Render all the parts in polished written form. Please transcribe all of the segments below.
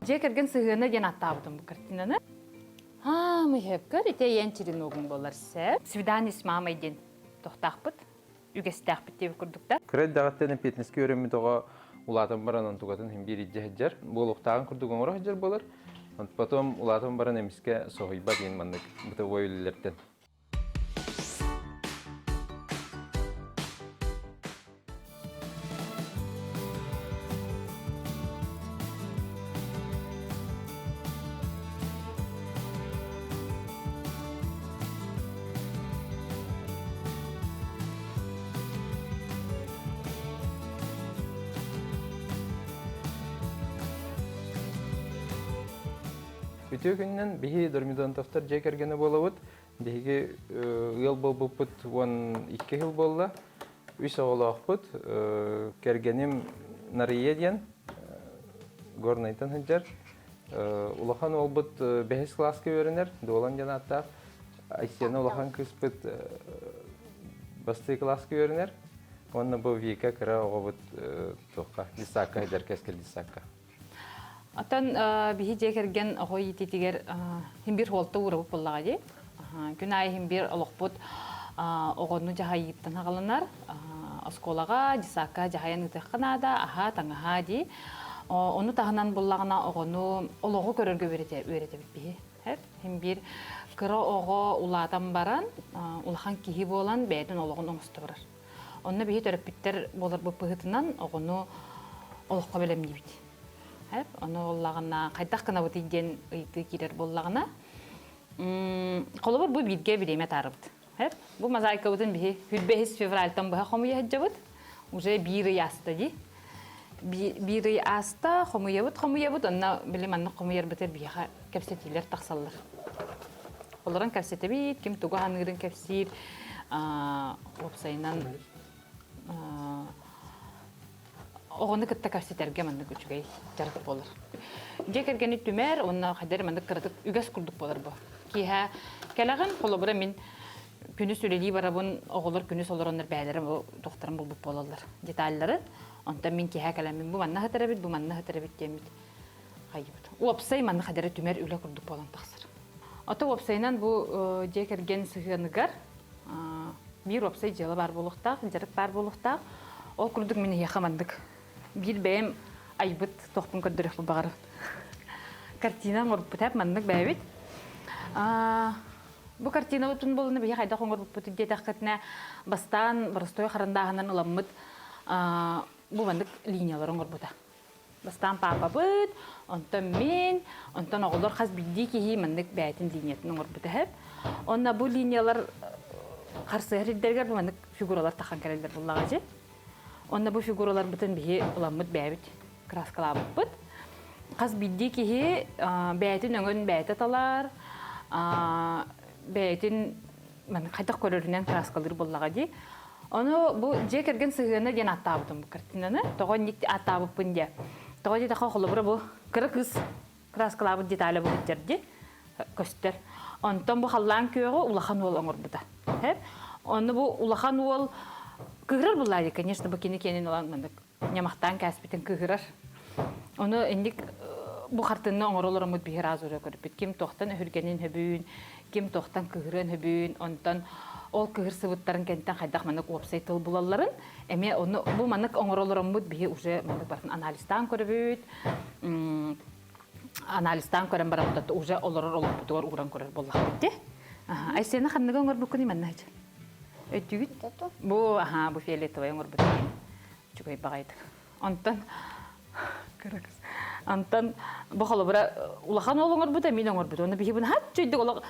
Дьиэ кэргэн сыһыана диэн ааттаабытым бу картинаны. Аа, мыһыапкар ити эйэн череногуҥ буолар сөп. Свидание с мамой диэн тохтаахпыт, үгэстээхпит диэбит курдук да. Кыра эрдэҕиттэн эппиэтинэскэ үөрэммит оҕо улаатан баран онтукатын иһин биир илдьэ сылдьар, буолуохтааҕын курдук оҥоро сылдьар буолар. Потом улаатан баран эмискэ соһуйбат диэн маннык бытовой үлэлэртэн. Үтүө күнүнэн биһи Дормидонтовтар дьиэ кэргэнэ буолабыт. Биһиги ыал буолбуппут 12 сыл буолла. Үс оҕолоохпут. Кэргэним Нария диэн Горнайтан сылдьар. Улахан уолбут бэһис кылааска үөрэнэр, Дуолан диэн ааттаах. Айсена улахан кыыспыт бастакы кылааска үөрэнэр. Уонна бу Вика кыра оҕобут туохха детсадка сылдьар кэскил детсадка. Оттон биһи дьиэ кэргэн оҕо иитиитигэр иһин биир суолта уурабыт буоллаҕа дии. Күн аайы иһин биир олохпут оҕону дьаһайыыттан аҕаланар. Оскуолаҕа, детсадка дьаһайан ыытыахха наада, аһаа, таҥаһаа дии. Ону таһынан буллаҕына оҕону олоҕу көрөргө үөрэтэбит биһи. Иһин биир кыра оҕо улаатан баран, улахан киһи буолан бэйэтин олоҕун оҥосто барар. Онно биһи төрөппүттэр буоларбыт быһыытынан оҕону олоххо бэлэмниибит. Ону буоллаҕына хайдах гынабытый диэн ыйытыы киирэр буоллаҕына, холобур бу бииргэ бириэмэ атаарабыт. Бу мозаикабытын биһи 25 февральтан быһа хомуйа сылдьабыт. Уже биир ый ааста дии. Биир ый ааста, хомуйабыт, хомуйабыт, онно били маннык хомуйарбытыгар биһиэхэ кэпсэтиилэр тахсаллар. Олорон кэпсэтэбит, ким тугу аныырын кэпсиир, уопсайынан оҕону кытта кэпсэтэргэ маннык үчүгэй дьарык буолар. Дьиэ кэргэни түмэр уонна хайдах маннык кыратык үгэс курдук буолар бу. Киэһэ кэлэҕин, холобура мин күнүс үлэлии барабын, оҕолор күнүс олороннор бэйэлэрэ бу туохтарын булбут буолаллар, деталлары. Онтон мин киэһэ кэлэммин бу манна сытар эбит, бу манна сытар эбит диэммит хайыбыт. Уопсай манна хайдары түмэр үлэ курдук буолан тахсар. Ото уопсайынан бу дьиэ кэргэн сыһыаныгар биир уопсай дьыала баар буолуохтаах, дьарык баар буолуохтаах. Ол курдук мин эһиэхэ маннык биир бэйэм айбыт туохпун көрдөрүөхпүн баҕарабын. Картина оҥорбут эп маннык бэйэбит. Бу картинабытын буолуна биһи хайдах оҥорбуппут диэтэххитинэ бастаан боростуой харандааһынан ыламмыт бу маннык линиялары оҥорбута. Бастаан паапабыт, онтон мин, онтон оҕолор хас биирдии киһи маннык бэйэтин линиятын оҥорбута үһү. Онно бу линиялар харсыһар ирдэригэр бу маннык фигуралар тахан кэлэллэр буллаҕа дьи. Онно бу фигураларбытын биһи ыламмыт бэйэбит краскалаабыппыт. Хас биирдии киһи бэйэтин өҥүн бэйэтэ талар, бэйэтин маннык хайдах көрөрүнэн краскалыыр буоллаҕа дии. Ону бу дьиэ кэргэн сыһыана диэн ааттаабытым бу картинаны. Тоҕо инник ааттаабыппын диэ. Тоҕо диэтэххэ холобура бу кыра кыыс краскалаабыт деталя бу сылдьар дии көстөр. Онтон бу халлаан күөҕү улахан уол оҥорбута. Онно бу улахан уол кыыһырар буллаа дии, конечно, бу кини киэнин ылан маннык ньамахтаан кээспитин кыыһырар. Ону инник бу хартыынны оҥоро олороммут биһи раз уже көрбүт. Ким туохтан өһүргэнин хөбүүн, ким туохтан кыыһырыан хөбүүн, онтон ол кыыһырсыбыттарын кэнтэн хайдах маннык уопсай тыл булалларын эмиэ ону бу маннык оҥоро олороммут биһи уже маннык барытын анализтаан көрөбүт. Анализтаан көрөн бараммыт уже олорор олохпутугар ууран көрөр буоллахпыт дии. Айсена ханныгы оҥорбуккун манна Өйдүүгүт? Бу аһаа бу фиолетовай оҥорбут үчүгэй баҕайытык. Онтон кыра кыз. Онтон бу холобура улахан уол оҥорбута, мин оҥорбут. Оны биһи буну хаччыйдык олох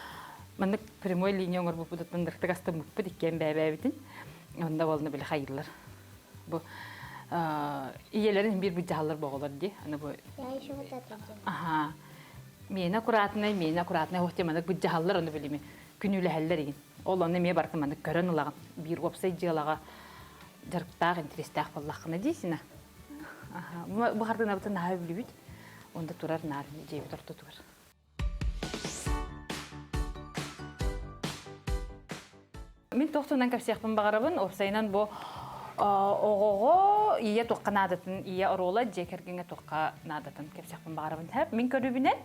маннык прямой линия оҥорбуппутуттан ыртык астыммыппыт иккиэн бэйэ-бэйэбитин. Онно болну били хайыылар. Бу ийэлэрин биир быдьаһаллар боҕолор дии. Аны бу Аха. Миэнэ аккуратнай, миэнэ аккуратнай ох маннык быдьаһаллар ону билими күнүүлэһэллэр игин. Ол онно эмиэ барытын маннык көрөн ылаҕын. Биир уопсай дьыалаҕа дьарыктаах, интэриэстээх буоллаххына диисинэ. Бу хартыынабытын наһаа үбүлүүбүт. Онда турар наар дьиэбит ортотугар. Мин туох туһунан кэпсиэхпин баҕарабын. Уопсайынан бу Оҕоҕо ийэ туохха наадатын, ийэ оруола дьиэ кэргэҥҥэ туохха наадатын кэпсиэхпин баҕарабын. Һэп, мин көрүүбүнэн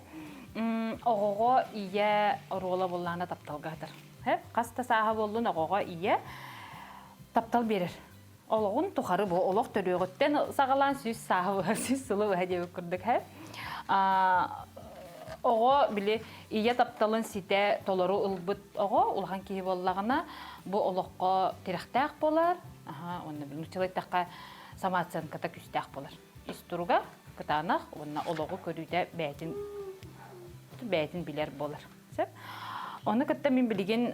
оҕоҕо ийэ оруола буоллаҕына тапталга сытар. Һэп, хас да сааһа буоллун оҕоҕо ийэ таптал биэрэр. Олоҕун тухары бу олох төрүөҕүттэн саҕалаан сүүс сааһы быһа, сүүс сылы быһа диэбит курдук һэп. Оҕо били ийэ тапталын ситэ толору ылбыт оҕо улахан киһи буоллаҕына бу олоххо тирэхтээх буолар, аха уонна нууччалыы эттэххэ самооценката күүстээх буолар. Ис туруга кытаанах уонна олоҕу көрүүтэ бэйэтин бэйэтин билэр буолар. Сөп. Ону кытта мин билигин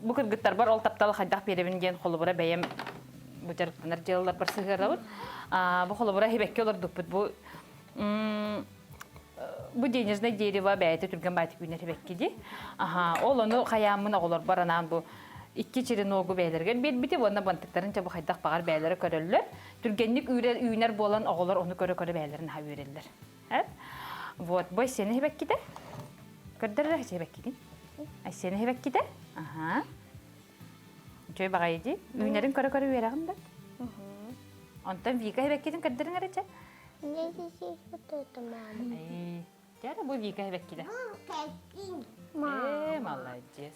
бу кыргыттарбар ол тапталы хайдах биэрэбин диэн холобура бэйэм бу дьарыктанар дьыалаларбар сыһыарабын. Бу холобура хибэкки олордуппут бу бу денежное дерево бэйэтэ түргэн баайтык үүнэр хибэкки дии. Аха, ол ону хайааммын оҕолорбор анаан бу икки череногу бэйэлэригэр биэрбити уонна бантыктарын чэ бу хайдах баҕар бэйэлэрэ көрөллөр. Түргэнник үүрэр үүнэр буолан оҕолор ону көрө-көрө бэйэлэрин аһа үөрэллэр. Вот, бу Айсена хибэккитэ. Көрдөрөр хибэккитин. Айсена хибэккитэ. Аха. Үчүгэй баҕайы дии. Үүнэрин көрө-көрө үөрэҕин да. Онтон Вика хибэккитин көрдөрүҥ эрэ чэ. Мне здесь вот это, мама. Дьэ, бу Вика хибэккитэ. Э, молодец.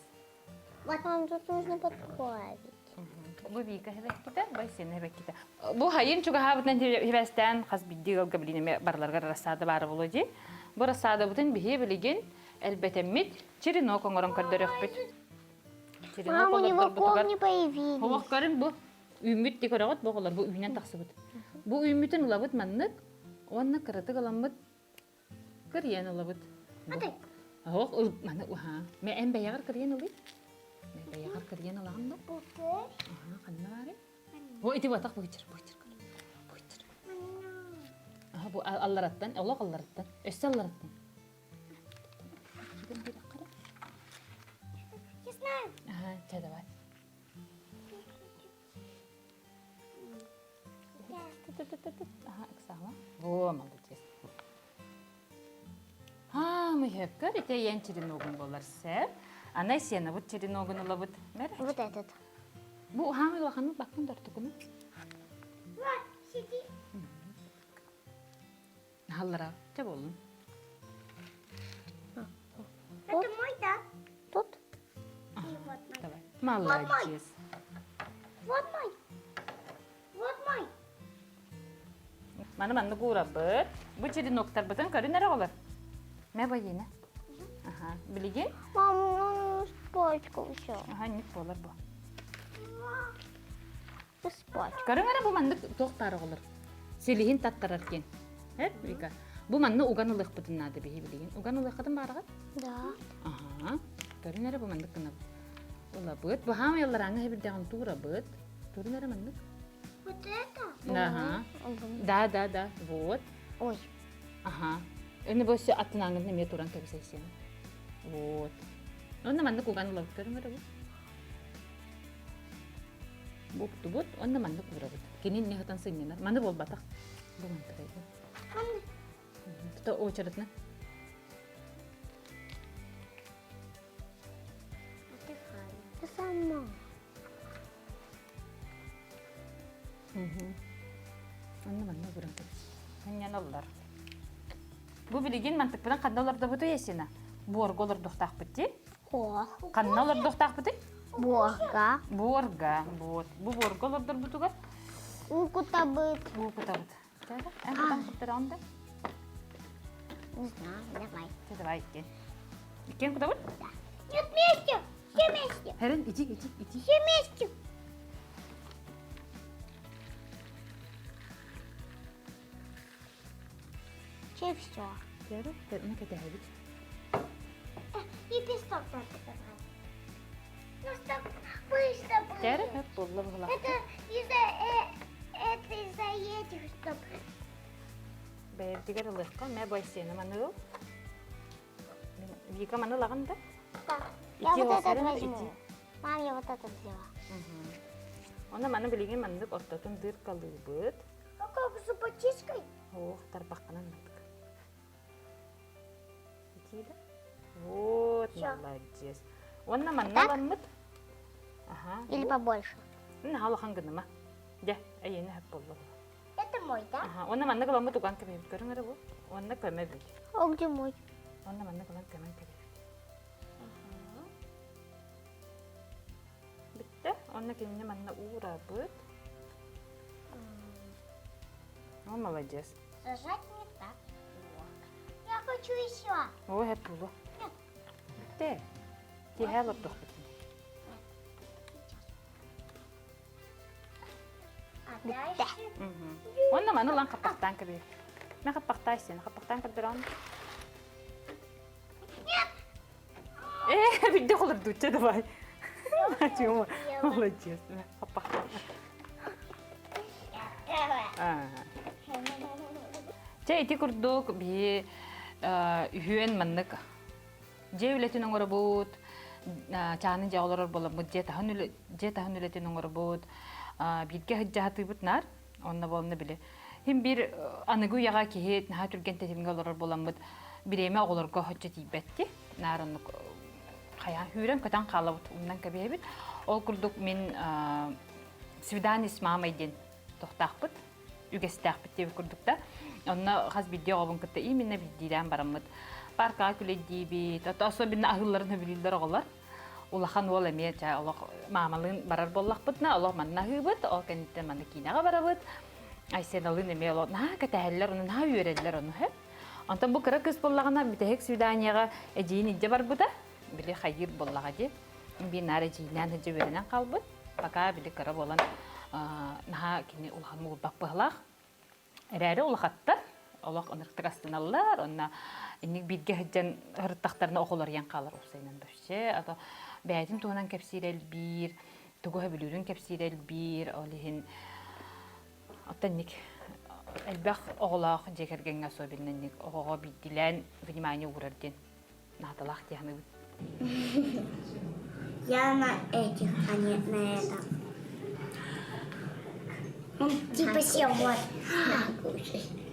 Мам, тут нужно подправить. Бу Вика хибэккитэ, бу Айсена хибэккитэ. Бу хайын чугаһаабытынан хибэстээн хас биирдии ыалга билин эмэ барыларыгар рассада баара буолуо дии. Бу рассадабытын биһи билигин элбэтэммит черенок оҥорон көрдөрүөхпүт. Черенок Мам, у него олордорбутугар корни появились. Хобох көрүҥ бу үүммүт ди көрөҕүт бу оҕолор бу үүнэн тахсыбыт. Бу үүммүтүн ылабыт маннык уонна кыратык ыламмыт Кырыйан ылабыт. Оһох ыл маны уһаа. Мэ эн бэйэҕэр кырыйан ылый. Мэ бэйэҕэр кырыйан ылаҕын да. Аха, ханна баарый? Бу ити батах быычыр, быычыр. Быычыр. Аха, бу аллараттан, олох аллараттан. Өссө аллараттан. Я знаю. Ага, чэ давай. Во, молодец. А, мыһыккар ите ен череногун болар сэр. Ана сенабыт череногун ылабыт. Вот этот. Бу хаамый улаханы баккын дортукуну. Вот, сиди. Халлара, чэ боллун. Это мой, да? Тут? И вот мой. Давай. Молодец. Вот мой. Вот мой. Маны маннык уурабыт. Бу череноктарбытын көрүн эрэ оҕолор. Мэ бойина. Аха, билигин? Мама, он испачкался. Аха, ник буолар бу. Испачкался. Көрүҥ эрэ бу маннык туох баар оҕолор. Силиһин таттарар кин. Эт, Вика. Бу манны уган ылыахпытын наада биһи билигин. Уган ылыаххытын баарҕат? Да. Аха. Көрүн эрэ бу маннык гынабыт. Ылабыт. Бу хаамай алларааҥҥа хэбирдэҕин туурабыт. Турун эрэ маннык. Вот это? Ага. Да, да, да. Вот. Ой. Ага. Эни бу өссө аттынааҥҥын эмиэ туран кэбисэйсиэн. Вот. Онно маннык уган ылабыт көрүҥ эрэ бу. Буктубут, онно маннык уурабыт. Кини инне сытан сынньанар. Маны буолбатах. Бу мантыкайга. Тута очередно. Ты сама. Онно манна ууран кэбис. Сынньаналлар. Бу билигин мантыкпынан ханна олордобутуй Есина? Буорга олордуохтаахпыт дии. Ханна олордуохтаахпытый? Буорга. Буорга. Вот. Бу буорга олордорбутугар Уу кутабыт. Уу кутабыт. Эн кутан куттараҕын да? Не знаю, давай. Ты давай иккиэн. Иккиэн кутабыт? Да. Нет, вместе! Все вместе! Хэрин, иди, иди, иди. Все вместе! Че все? Кэрэ, ну кэтэһэбит. И песок надо добавить. Ну чтоб быстро было. Кэрэ, хөп буолла буолла. Это из-за это из-за этих, чтоб... Бэйэбитигэр ылыахха, мэ бойсиэни маны ыл. Вика маны ылаҕын да? Да. Я вот этот возьму. Мам, я вот этот взяла. Онно маны билигин маннык ортотун дыркалыыбыт. А как зубочисткой? Ох, тарбаххынан мантык. Итиилэ. Вот, молодец. Уонна манна ыламмыт. Ага. Или побольше. Наһаа улахан гыныма. Дьэ, эйиэнэ сөп буолла. Это мой, да? Аха, уонна маннык ыламмыт уган кэбиһэбит. Көрүҥ эрэ бу. Уонна көмө бүт. А где мой? Уонна маннык ылан көмөн кэбиһэбит. Бүттэ. Уонна кинини манна уурабыт. О, молодец. Сажать не так плохо. Я хочу еще. О, сөп буолуо. Нет. Бүттэ. Киэһэ олордохпут. А дальше? Уонна маны ылан хаппахтаан кэбиһэр. Мен хаппахтаа истиэн, хаппахтаан көрдөрөҕүн. Э, бүдде холордуучча давай. Тёма, молодец. Хаппахтаа. Чэ, ити курдук биһи үһүөн маннык дьиэ үлэтин оҥоробут, чааны дьиэ олорор буоламмыт дьиэ таһын үлэ дьиэ таһын үлэтин оҥоробут, бииргэ сылдьаһатыыбыт наар, онно буолна били. Хим биир аныгы үйэҕэ киһи наһаа түргэн тэтимҥэ олорор буоламмыт бириэмэ оҕолорго соччо тиийбэтти. Наар оннук хайаан сүүрэн-көтөн хаалабыт, умнан кэбиһэбит. Ол курдук мин свидание с мамой диэн тохтаахпыт үгэстээхпит диэбит курдук да. Онно хас биирдии оҕобун кытта именно биирдиилээн бараммыт паркаҕа күлэйдиибит. Ото особенно аһыылларын сөбүлүүллэр оҕолор. Улахан уол эмиэ чэ олох маамалыын барар буоллахпытына олох манна аһыыбыт, ол кэнниттэн манна киинэҕэ барабыт. Айсеналыын эмиэ олох наһаа кэтэһэллэр, ону наһаа үөрэллэр ону сөп. Онтон бу кыра кыыс буоллаҕына бүтэһик свиданиеҕа эдьиийин илдьэ барбыта. Били хайыыр буоллаҕа дии. Биир наар эдьиийинээн сылдьа үөрэнэн хаалбыт. Пока били кыра буолан наһаа кини улахан уурбах быһалаах. Эрээри улахаттар олох ынырыктык астыналлар, онно инник бииргэ сылдьан ырыттахтарына оҕолоруйан хаалар уопсайынан вообще. А то бэйэтин туһунан кэпсиир элбиир, тугу сөбүлүүрүн кэпсиир элбиир, ол иһин оттон инник элбэх оҕолоох дьиэ кэргэҥҥэ особенно инник оҕоҕо биирдиилээн внимание уурар диэн наадалаах дии саныыбын. Я на этих, а не на этом. Он типа сел, вот.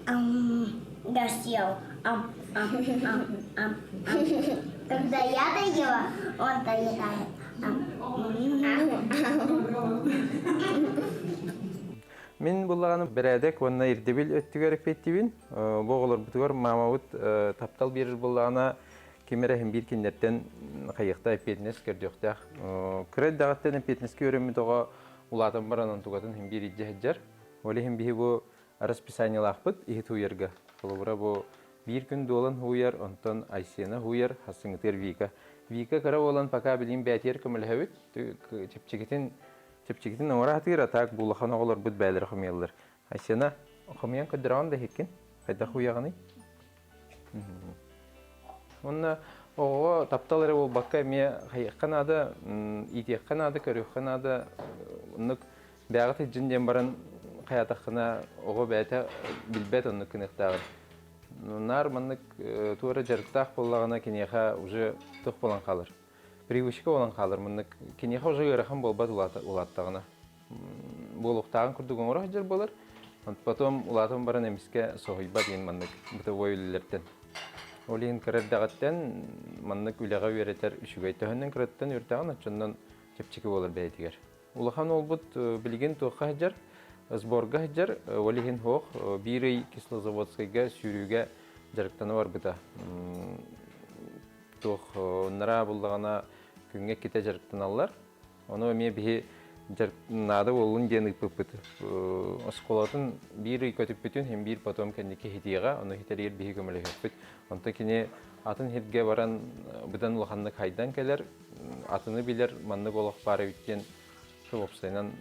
Ам, да, сел. Ам, ам, ам, ам, ам. Когда я доела, он доедает. Ам, ам, ам. Мин буллаҕаны бэрээдэк уонна ирдэбил өттүгэр эппиэттиибин. Бу оҕолорбутугар маамабыт таптал биэрэр буоллаҕына ким эрэ иһин биир кинилэртэн хайыахта эппиэтинэс көрдүөхтээх. Кыра эрдэҕиттэн эппиэтинэскэ үөрэммит оҕо улаатан баран онтукатын иһин биир илдьэ сылдьар. Ол иһин биһи бу расписаниелаахпыт иһит һууйарга. Холобура бу биир күн дуолан һууйар, онтон Айсена һууйар, хассыҥытыар Вика. Вика кыра буолан пока билигин бээтигэр көмөлөһөбүт. Чэпчэкитин чэпчэкитин оҥоро сатыыр, а так бу улахан оҕолорбут бэйэлэрэ хомуйаллар. Айсена, хомуйан көрдөрөҕүн да иһиккин? Хайдах уйаҕыный? Уонна оҕоҕо таптал эрэ буолбакка эмиэ хайыахха наада, иитиэххэ наада, көрүөххэ наада. Оннук бэйэҕит сылдьын диэн баран хайаатаххына оҕо бэйэтэ билбэт оннук гыныахтааҕын. Наар маннык туора дьарыктаах буоллаҕына киниэхэ уже туох буолан хаалар. Привычка буолан хаалар. Маннык киниэхэ уже ыарахан буолбат улааттаҕына. Буолуохтааҕын курдук оҥоро сылдьар буолар. Потом улаатан баран эмискэ соһуйбат иһин маннык бытовой үлэлэртэн. Ол иһин кыра эрдэҕиттэн маннык үлэҕэ үөрэтэр үчүгэй. Төһөннөн кыраттан үөртэҕин оччоннон чэпчэки буолар бэйэтигэр. Улахан уолбут билигин туохха сылдьар? Сборга сылдьар, ол иһин суох. Биир ый Кислозаводскайга сүүрүүгэ дьарыктана барбыта. Туох ынараа буллаҕына күҥҥэ иккитэ дьарыктаналлар. Ону эмиэ биһи наада буоллун диэн ыыппыппыт. Оскуолатын биир ый көтүппүтүн иһин биир потом кэнники иһитиэҕэ, ону иһитэригэр биһи көмөлөһүөхпүт. Онтон кини атын сиргэ баран быдан улаханнык хайдан кэлэр, атыны билэр маннык олох баар эбит диэн уопсайынан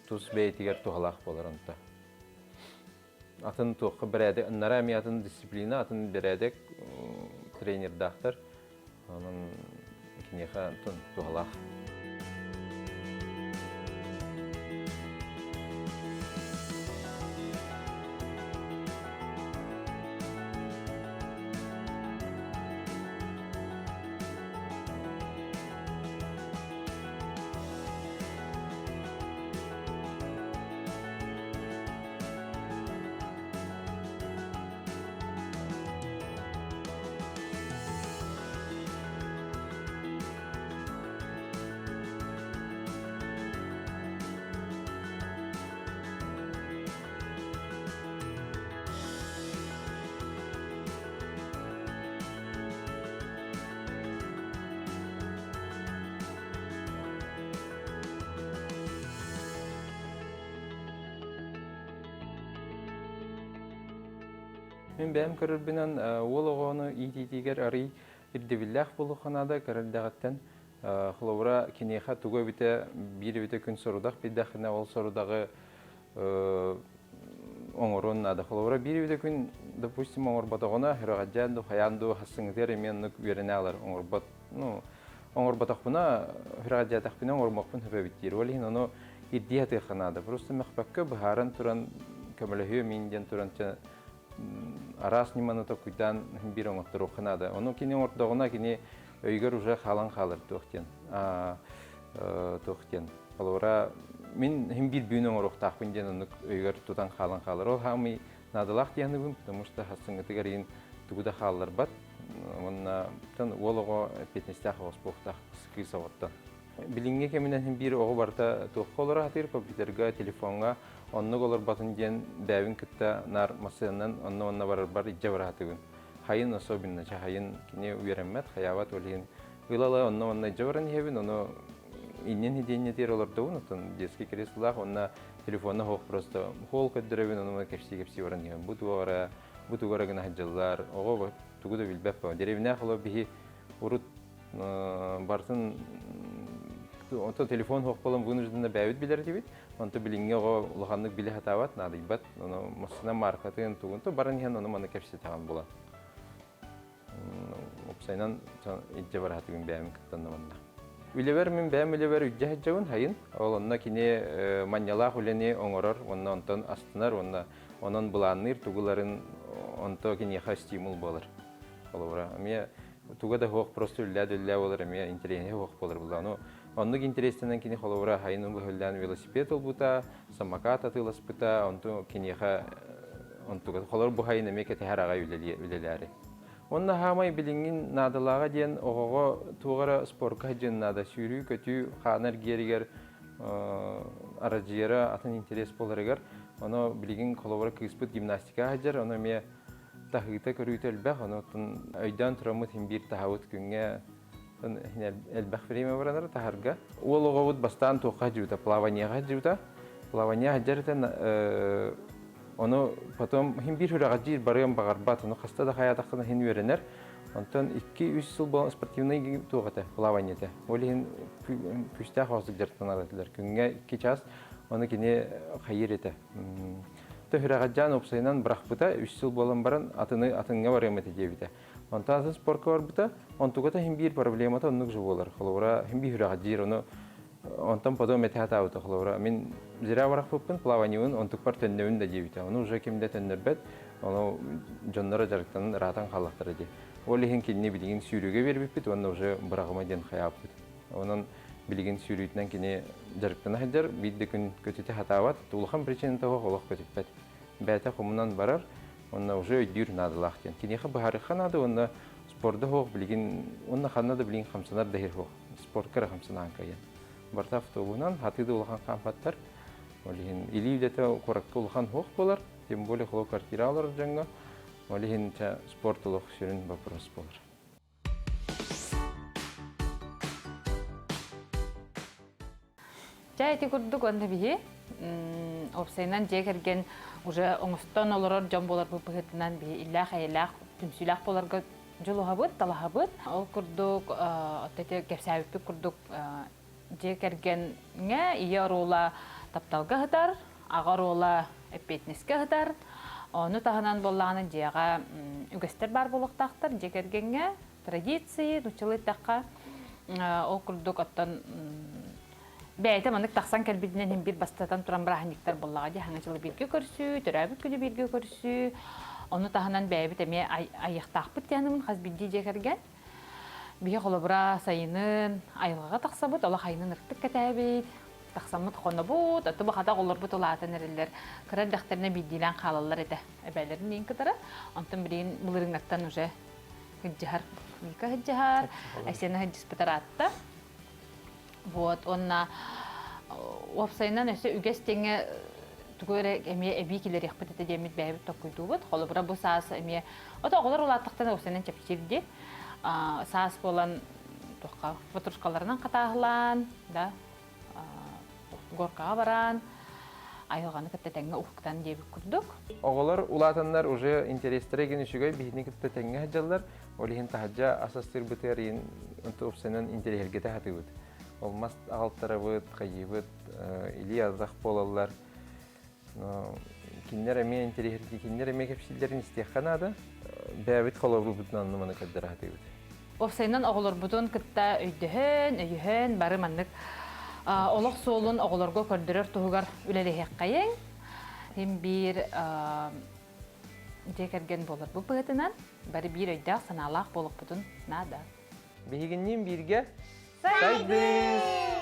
тус бэйэтигэр туһалаах буолар онто. Атын туохха бэрээдэк, ыннара эмиэ атын дисциплина, атын бэрээдэк тренердаахтар. Онон киниэхэ туһалаах. Мин бэйэм көрөрбүнэн уол оҕону иитиитигэр арый ирдэбиллээх буолуохха наада көрөрдөҕүттэн холобура киниэхэ тугу эбитэ биир эбитэ күн сорудах биэрдэххинэ ол сорудаҕы оҥоруон наада. Холобура биир эбитэ күн допустим оҥорботоҕуна сүрэҕэлдьээн дуу хайаан дуу хассыҥытыгар эмиэ оннук үөрэнэ алар оҥорбот ну оҥорботохпуна сүрэҕэлдьээтэхпинэ оҥорумуохпун сөп эбит диир. Ол иһин ону ирдии сатыахха наада. Просто мөхпөккө быһааран туран көмөлөһүө мин диэн туран араас ньыманы толкуйдаан биир оҥотторуохха наада. Ону кини оҥордоҕуна кини өйүгэр уже хаалан хаалар туох диэн туох диэн. Холобура мин иһин биир бүүн оҥоруохтаахпын диэн оннук өйүгэр тутан хаалан хаалар. Ол хаамый наадалаах диэхнибин, потому что хассыҥҥытыгар иин тугу да хаалларбат. Уонна уол оҕо эппиэтинэстээх оҕус буолуохтаах кыыс оҕоттон. Билиҥҥи кэминэн биир оҕо барыта туохха олоро сатыыр компьютерга, телефоҥҥа оннук олорботун диэн бэйэбин кытта наар массыынанан онно-онно барарбар илдьэ бара сатыыбын. Хайын особенно, чэ хайын кини үөрэммэт, хайаабат ол иһин ыла-ыла онно-онно илдьэ баран иһэбин, ону иннин сидиэнньэтигэр олордобун, оттон детский креслолаах уонна телефонна суох просто холл көрдөрөбүн, ону кэпсии-кэпсии баран иһэбин. Бу туох эрэ, бу тугу эрэ гына сылдьаллар, оҕо тугу да билбэт буолан. Деревнээх олор биһи урут барытын онто телефон суох буолан вынужденно бэйэбит билэр этибит. Онто билиҥҥи оҕо улаханнык билэ сатаабат, наадыйбат. Ону массыына маркатын тугун то баран иһэн ону маны кэпсэтэҕин буолан. Уопсайынан илдьэ бараатыгын бэйэм кыттанна манна. Үлэбэр мин бэйэм үлэбэр илдьэ сылдьабын хайын. Ол онно кини манньалаах үлэни оҥорор уонна онтон астынар уонна онон былаанныыр тугуларын онто киниэхэ стимул буолар. Холобура, эмиэ туга да суох просто үллээ-дүллээ буолар эмиэ интэриэһэ суох буолар буолла. Ону оннук интэриэстэнэн кини холобура хайын быһыллаан велосипед ылбыта, самокат атыыласпыта, онту киниэхэ онтуга холор бу хайын эмиэ кэтэһэр аҕай үлэлээри. Онно хаамай билиҥҥин наадалааҕа диэн оҕоҕо туох эрэ спорка сылдьыан наада, сүүрүү-көтүү хаана эргиэригэр арадьыйара атын интэриэс буоларыгар. Ону билигин холобура кыыспыт гимнастикаҕа сылдьар, ону эмиэ таһыыта көрүүтэ элбэх, онон өйдөөн тураммыт иһин биир таһабыт күҥҥэ элбэх время баранар таһарга. Уол оҕобут бастаан туохха сылдьыбыта, плаванияҕа сылдьыбыта. Плавания сылдьар этэн ону потом иһин биир сүрэҕэлдьиир барыан баҕарбат, ону хаста да хайаатаххына иһин үөрэнэр. Онтон 2-3 сыл буолан спортивный туох этэ, плавание этэ. Ол иһин күүстээх оҕус дьарыктанар этилэр. Күҥҥэ 2 час, ону кини хайыыр этэ. Төһүрэҕэлдьээн уопсайынан бырахпыта, үс сыл буолан баран атыны атыҥҥа барыам этэ диэбитэ. Онтон атын спорка барбыта, онтугата иһин биир проблемата оннук же буолар. Холобура, иһин биир сүрэҕэлдьиир, ону онтон потом этэ сатаабыта. Холобура, мин зря барахпыппын, плаваниебын онтукпар төннөбүн да диэбитэ. Ону уже ким да төннөрбөт, ону дьонноро дьарыктанан ыраатан хааллахтара дии. Ол иһин кинини билигин сүүрүүгэ биэрбиппит уонна уже быраҕыма диэн хайааппыт. Онон билигин сүүрүүтүнэн кини дьарыктана сылдьар, биир да күн көтүтэ сатаабат, улахан причината суох олох көтүппэт. Бэйэтэ хомунан барар, уонна уже өйдүүр наадалаах диэн. Киниэхэ быһаарыахха наада уонна спорда суох билигин уонна ханна да билигин хамсанар да сир суох. Спортка эрэ хамсанаан кыайан. Барыта автобуһунан, хатыы да улахан хаампаттар. Ол иһин илии үлэтэ куоракка улахан суох буолар, тем более холо квартира олорор дьоҥҥо. Ол иһин спорт олох сүрүн вопрос буолар. Дьэ ити курдук уонна биһи уопсайынан дьиэ кэргэн уже оҥостон олорор дьон буоларбыт быһыытынан биһи иллээх-эйэлээх түмсүүлээх буоларга дьулуһабыт, талаһабыт. Ол курдук ити кэпсээбиппит курдук дьиэ кэргэҥҥэ ийэ оруола тапталга сытар, аҕа оруола эппиэтинэскэ сытар. Ону таһынан буоллаҕына дьиэҕэ үгэстэр баар буолуохтаахтар дьиэ кэргэҥҥэ традиции, нууччалыы эттэххэ ол курдук оттон бэйэтэ маннык тахсан кэлбитинэн иһин биир бастатан туран бырааһынньыктар буоллаҕа дии хаҥа дьылы бииргэ көрсүү, төрөөбүт күнү бииргэ көрсүү, ону таһынан бэйэбит эмиэ айыахтаахпыт диэн хас биирдии дьиэ кэргэн. Биһи холобура сайынын айылҕаҕа тахсабыт, олох айынын ыртык кэтээбит, тахсаммыт хонобут, отту бахата оҕолорбут улаатан эрэллэр, кыра эрдэхтэринэ биирдиилээн хаалаллар этэ эбээлэрин иин кытары. Онтон билигин былырыыҥҥаттан уже сылдьыһар, Вика сылдьыһар, Айсена сылдьыспыт ыраатта. Вот, уонна уопсайынан өссө үгэс тэҥэ тугу эрэ эмиэ эбии киллэриэхпит этэ диэммит бэйэбит толкуйдуубут. Холобура, бу саас эмиэ ото оҕолор улааттахтарына уопсайынан чэпчиир дии. Саас буолан туохха ватрушкаларынан хатааһылаан, да, горкаҕа баран, Айылҕаны кытта тэҥҥэ уһуктан диэбит курдук. Оҕолор улаатаннар уже интэриэстэрэ игин үчүгэй биһини кытта тэҥҥэ сылдьаллар. Ол иһин таһырдьа ас астыырбытыгар иин тупсанан интэриэһиргэтэ сатыыбыт. Ол мас аҕалтарабыт, хайыыбыт, илии атах буолаллар. Кинилэр эмиэ интэриэһиргии, кинилэр эмиэ кэпсииллэрин истиэххэ наада. Бэйэбит холобурбутунан онно маны көрдөрө сатыыбыт. Уопсайынан оҕолорбутун кытта өйдөһөн, өйөһөн бары маннык олох суолун оҕолорго көрдөрөр туһугар үлэлэһиэххэйиҥ. Син биир дьиэ кэргэн буоларбыт быһыытынан бары биир өйдөөх санаалаах буолуохпутун наада. Биһигинниин бииргэ сайдыы!